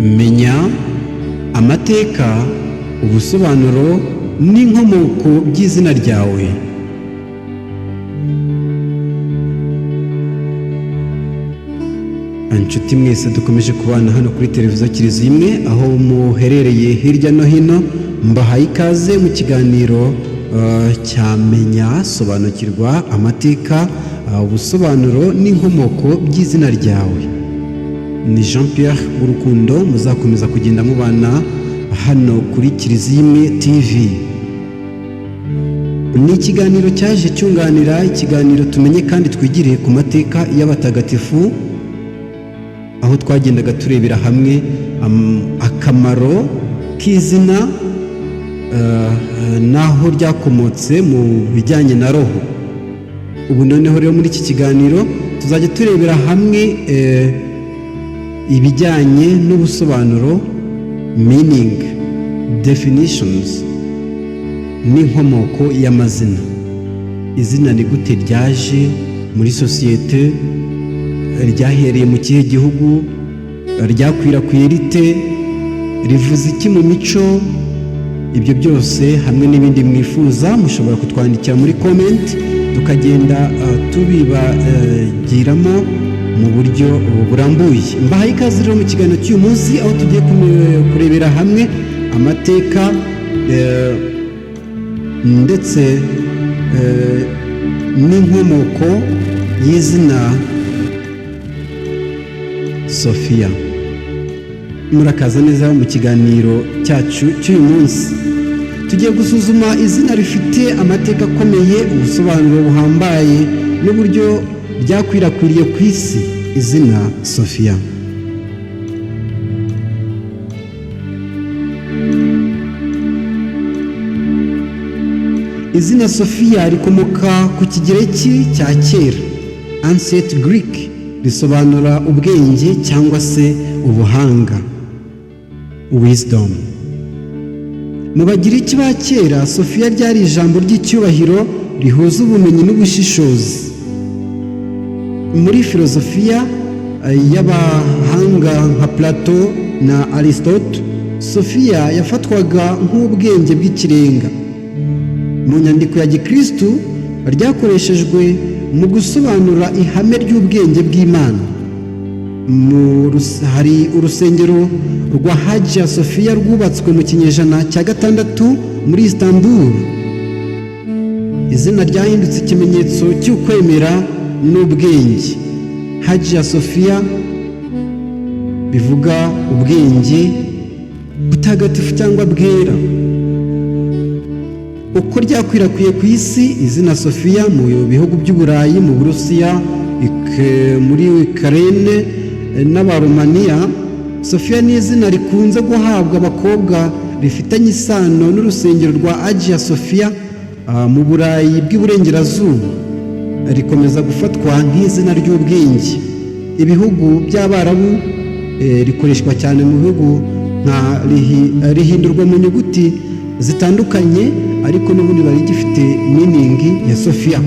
Menya amateka, ubusobanuro n'inkomoko by'izina ryawe. Inshuti mwese dukomeje kubana hano kuri Televiziyo Kiliziya Imwe, aho muherereye hirya no hino, mbahaye ikaze mu kiganiro cya Menya, Sobanukirwa amateka, ubusobanuro n'inkomoko by'izina ryawe. Ni Jean Pierre Urukundo muzakomeza kugenda mubana hano kuri Kiliziya Imwe TV. Ni ikiganiro cyaje cyunganira ikiganiro Tumenye kandi Twigire ku Mateka y'Abatagatifu, aho twagendaga turebera hamwe akamaro k'izina n'aho ryakomotse mu bijyanye na roho. Ubu noneho rero muri iki kiganiro tuzajya turebera hamwe ibijyanye n'ubusobanuro, meaning, definitions n'inkomoko y'amazina. Izina ni gute ryaje muri sosiyete? Ryahereye mu kihe gihugu? Ryakwirakwiye rite? Rivuze iki mu mico? Ibyo byose hamwe n'ibindi mwifuza mushobora kutwandikira muri comment, tukagenda tubibagiramo mu buryo burambuye. Mbahaye ikaze rero mu kiganiro cy'uyu munsi, aho tugiye kurebera hamwe amateka ndetse n'inkomoko y'izina Sofiya. Murakaza neza mu kiganiro cyacu cy'uyu munsi. Tugiye gusuzuma izina rifite amateka akomeye, ubusobanuro buhambaye n'uburyo ryakwirakwiriye ku isi, izina Sofiya. Izina Sofiya rikomoka ku Kigereki cya kera, Ancient Greek, risobanura ubwenge cyangwa se ubuhanga, wisdom. Mu Bagiriki ba kera, Sofiya ryari ijambo ry'icyubahiro rihuza ubumenyi n'ubushishozi. Muri filozofiya y'abahanga nka Plato na Aristote, Sofiya yafatwaga nk'ubwenge bw'ikirenga. Mu nyandiko ya gikristu ryakoreshejwe mu gusobanura ihame ry'ubwenge bw'Imana. Hari urusengero rwa Hagia Sofiya rwubatswe mu kinyejana cya 6 muri Istanbul. Izina ryahindutse ikimenyetso cy'ukwemera n'ubwenge. Hagia Sofiya bivuga ubwenge butagatifu cyangwa bwera. Uko ryakwirakwiye ku isi, izina Sofiya mu bihugu by'Uburayi, mu Burusiya, muri Ukraine n'Abaromaniya, Sofiya ni izina rikunze guhabwa abakobwa rifitanye isano n'urusengero rwa Hagia Sofiya. Mu Burayi bw'Iburengerazuba rikomeza gufatwa nk'izina ry'ubwenge. Ibihugu by'Abarabu rikoreshwa cyane mu bihugu nka rihindurwa mu nyuguti zitandukanye, ariko n'ubundi bari gifite meaning ya Sofiya.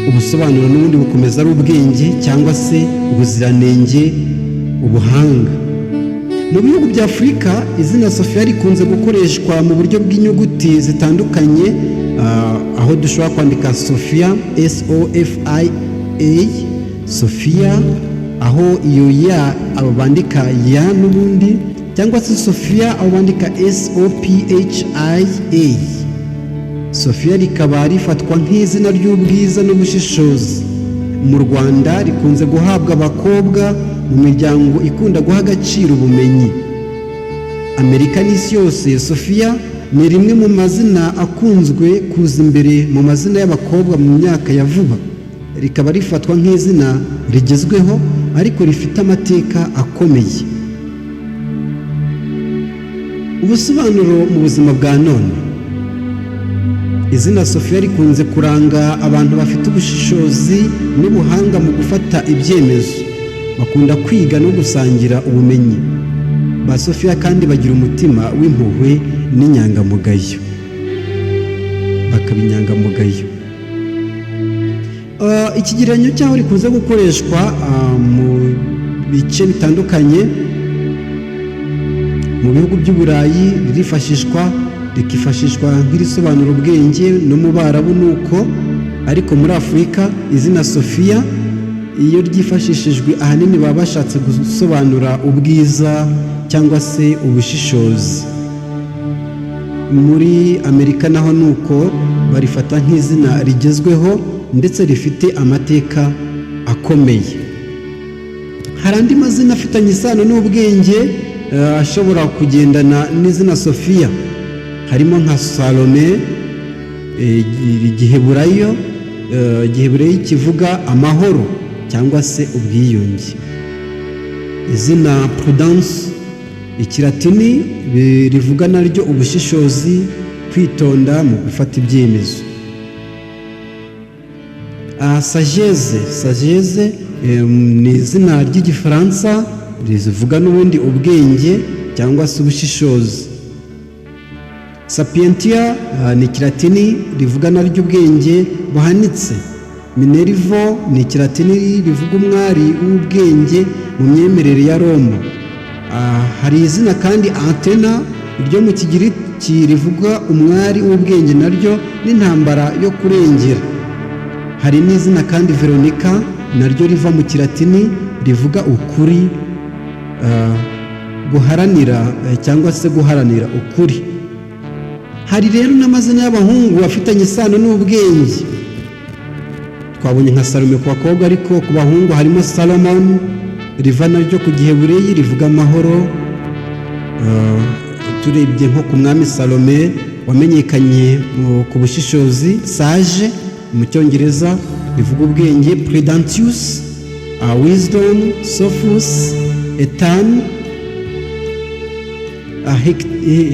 Ubusobanuro n'ubundi bukomeza ari ubwenge cyangwa se ubuziranenge, ubuhanga. Mu bihugu bya Afurika, izina Sofiya rikunze gukoreshwa mu buryo bw'inyuguti zitandukanye, aho dushobora kwandika Sofiya, Sofia, Sofiya, aho iyo ya abo bandika ya n'ubundi, cyangwa se Sofiya aho bandika Sophia. Sofiya rikaba rifatwa nk'izina ry'ubwiza n'ubushishozi. Mu Rwanda rikunze guhabwa abakobwa mu miryango ikunda guha agaciro ubumenyi. Amerika n'isi yose, Sofiya ni rimwe mu mazina akunzwe kuza imbere mu mazina y'abakobwa mu myaka ya vuba, rikaba rifatwa nk'izina rigezweho ariko rifite amateka akomeye. Ubusobanuro mu buzima bwa none: izina Sofiya rikunze kuranga abantu bafite ubushishozi n'ubuhanga mu gufata ibyemezo, bakunda kwiga no gusangira ubumenyi. Ba Sofiya kandi bagira umutima w'impuhwe n'inyangamugayo, bakaba inyangamugayo. Ikigereranyo cy'aho rikunze gukoreshwa mu bice bitandukanye, mu bihugu by'Uburayi ririfashishwa, rikifashishwa nk'irisobanura ubwenge, no mu Barabu ni uko. Ariko muri Afurika, izina Sofiya iyo ryifashishijwe, ahanini baba bashatse gusobanura ubwiza cyangwa se ubushishozi. Muri Amerika naho ni uko, barifata nk'izina rigezweho ndetse rifite amateka akomeye. Hari andi mazina afitanye isano n'ubwenge ashobora kugendana n'izina Sofiya, harimo nka Salome, igiheburayo, igiheburayo kivuga amahoro cyangwa se ubwiyunge. Izina Prudence, ikiratini, rivuga naryo ubushishozi, kwitonda mu gufata ibyemezo. Sagesse, sagesse ni izina ry'Igifaransa rivuga n'ubundi ubwenge cyangwa se ubushishozi. Sapientia ni ikiratini rivuga naryo ubwenge buhanitse. Minerva ni ikiratini rivuga umwari w'ubwenge mu myemerere ya Roma. Hari izina kandi Atena, ryo mu Kigiriki, rivuga umwari w'ubwenge naryo n'intambara yo kurengera. Hari n'izina kandi Veronica, naryo riva mu Kiratini, rivuga ukuri, guharanira cyangwa se guharanira ukuri. Hari rero n'amazina y'abahungu afitanye isano n'ubwenge. Twabonye nka Salome ku bakobwa, ariko ku bahungu harimo Salomon, riva naryo ku Gihebureyi, rivuga amahoro. Turebye nko ku mwami Salome wamenyekanye ku bushishozi. Sage mu Cyongereza rivuga ubwenge, Prudentius, wisdom, Sophus, Ethan,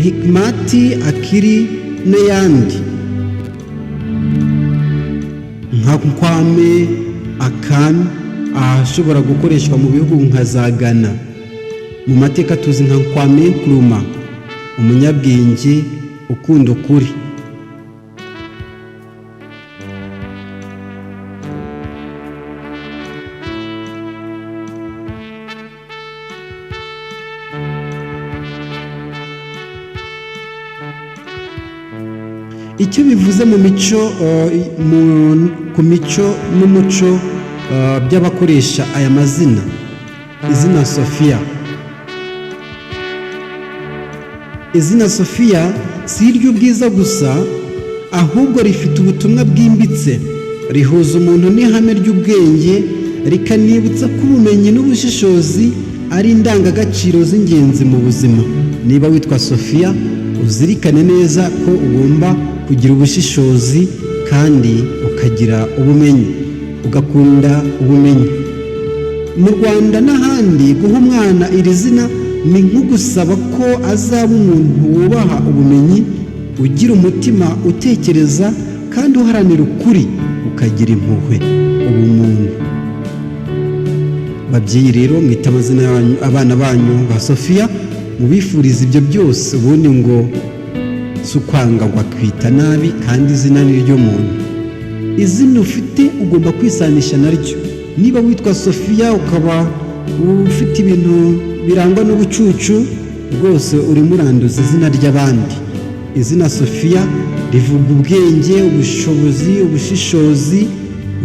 Hikmati, Akiri n'ayandi nka Nkwame, Akan, ashobora gukoreshwa mu bihugu nka za Ghana. Mu mateka tuzi nka Kwame Nkrumah, umunyabwenge ukunda ukuri. Icyo bivuze mu mico, ku mico n'umuco by'abakoresha aya mazina. Izina Sofiya, izina Sofiya si iry'ubwiza gusa, ahubwo rifite ubutumwa bwimbitse. Rihuza umuntu n'ihame ry'ubwenge, rikanibutsa ko ubumenyi n'ubushishozi ari indangagaciro z'ingenzi mu buzima. Niba witwa Sofiya, uzirikane neza ko ugomba kugira ubushishozi kandi ukagira ubumenyi, ugakunda ubumenyi. Mu Rwanda n'ahandi, guha umwana iri zina ni nko gusaba ko azaba umuntu wubaha ubumenyi, ugira umutima utekereza kandi uharanira ukuri, ukagira impuhwe, ubumuntu. Babyeyi rero, mwite amazina yanyu abana banyu ba Sofiya, mubifuriza ibyo byose. Ubundi ngo si ukwanga ngo akwita nabi, kandi izina ni ryo muntu. Izina ufite ugomba kwisanisha naryo. Niba witwa Sofiya ukaba ufite ibintu birangwa n'ubucucu, rwose urimo uranduza izina ry'abandi. Izina Sofiya rivuga ubwenge, ubushobozi, ubushishozi,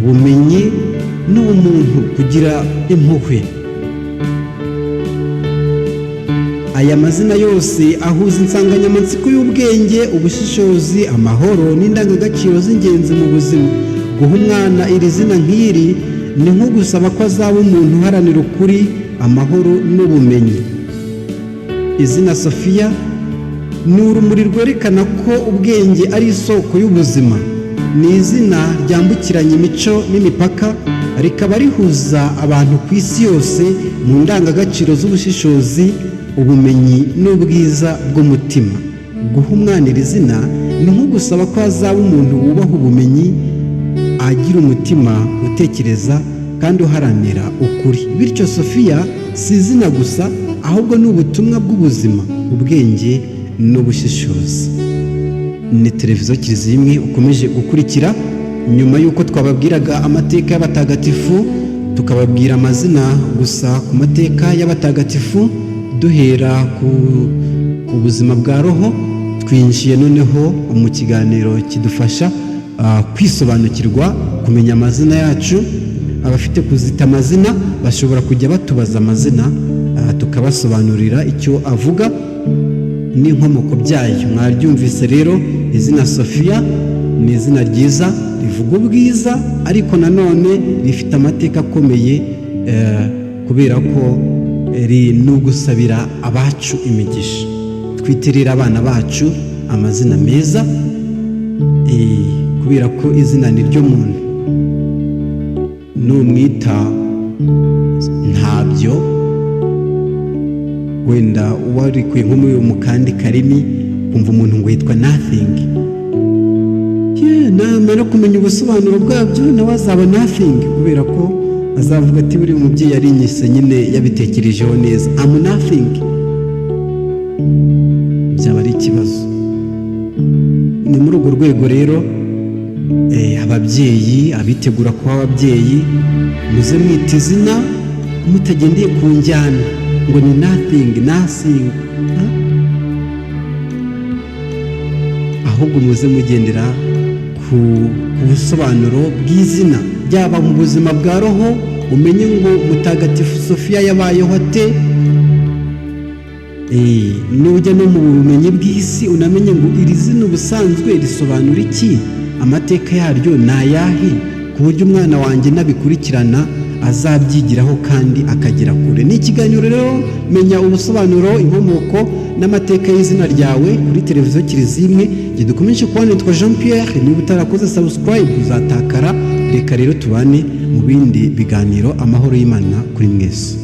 ubumenyi n'ubumuntu, kugira impuhwe. Aya mazina yose ahuza insanganyamatsiko y'ubwenge, ubushishozi, amahoro n'indangagaciro z'ingenzi mu buzima. Guha umwana iri zina nk'iri ni nko gusaba ko azaba umuntu uharanira ukuri, amahoro n'ubumenyi. Izina Sofiya ni urumuri rwerekana ko ubwenge ari isoko y'ubuzima. Ni izina ryambukiranya imico n'imipaka, rikaba rihuza abantu ku isi yose mu ndangagaciro z'ubushishozi, ubumenyi n'ubwiza bw'umutima. Guha umwana iri zina ni nko gusaba ko azaba umuntu wubaha ubumenyi, agira umutima utekereza kandi uharanira ukuri. Bityo Sofiya si izina gusa, ahubwo ni ubutumwa bw'ubuzima, ubwenge n'ubushishozi. Ni televiziyo Kiliziya Imwe ukomeje gukurikira. Nyuma y'uko twababwiraga amateka y'abatagatifu, tukababwira amazina gusa ku mateka y'abatagatifu, duhera ku buzima bwa roho, twinjiye noneho mu kiganiro kidufasha kwisobanukirwa, kumenya amazina yacu. Abafite kuzita amazina bashobora kujya batubaza amazina, tukabasobanurira icyo avuga n'inkomoko byayo. Mwaryumvise rero, izina Sofiya ni izina ryiza rivuga ubwiza, ariko nanone rifite amateka akomeye, kubera ko ni ugusabira abacu imigisha. Twitirira abana bacu amazina meza, kubera ko izina ni ryo muntu. Numwita ntabyo, wenda warikuye nko muri mu kandi karimi, kumva umuntu ngo yitwa Nothing, namara kumenya ubusobanuro bwabyo nawe azaba nothing, kubera ko azavuga ati: "Buri mubyeyi yarinyise nyine yabitekerejeho neza, am nothing." Byaba ari ikibazo. Ni muri urwo rwego rero, ababyeyi, abitegura kuba ababyeyi, muze mwita izina mutagendeye ku njyana ngo ni nothing, nothing, ha? Ahubwo muze mugendera ku busobanuro bw'izina, byaba mu buzima bwa roho, umenye ngo Mutagatifu Sofiya yabayeho ate. Nujya no mu bumenyi bw'isi, unamenye ngo iri zina ubusanzwe risobanura iki, amateka yaryo ni ayahe, ku buryo umwana wanjye nabikurikirana azabyigiraho kandi akagera kure. Ni ikiganiro rero Menya Ubusobanuro, Inkomoko n'Amateka y'Izina Ryawe kuri Televiziyo Kiliziya Imwe. Igihe dukomeje kubona, nitwa Jean Pierre. Niba utarakoze subscribe uzatakara. Reka rero tubane mu bindi biganiro. Amahoro y'Imana kuri mwese.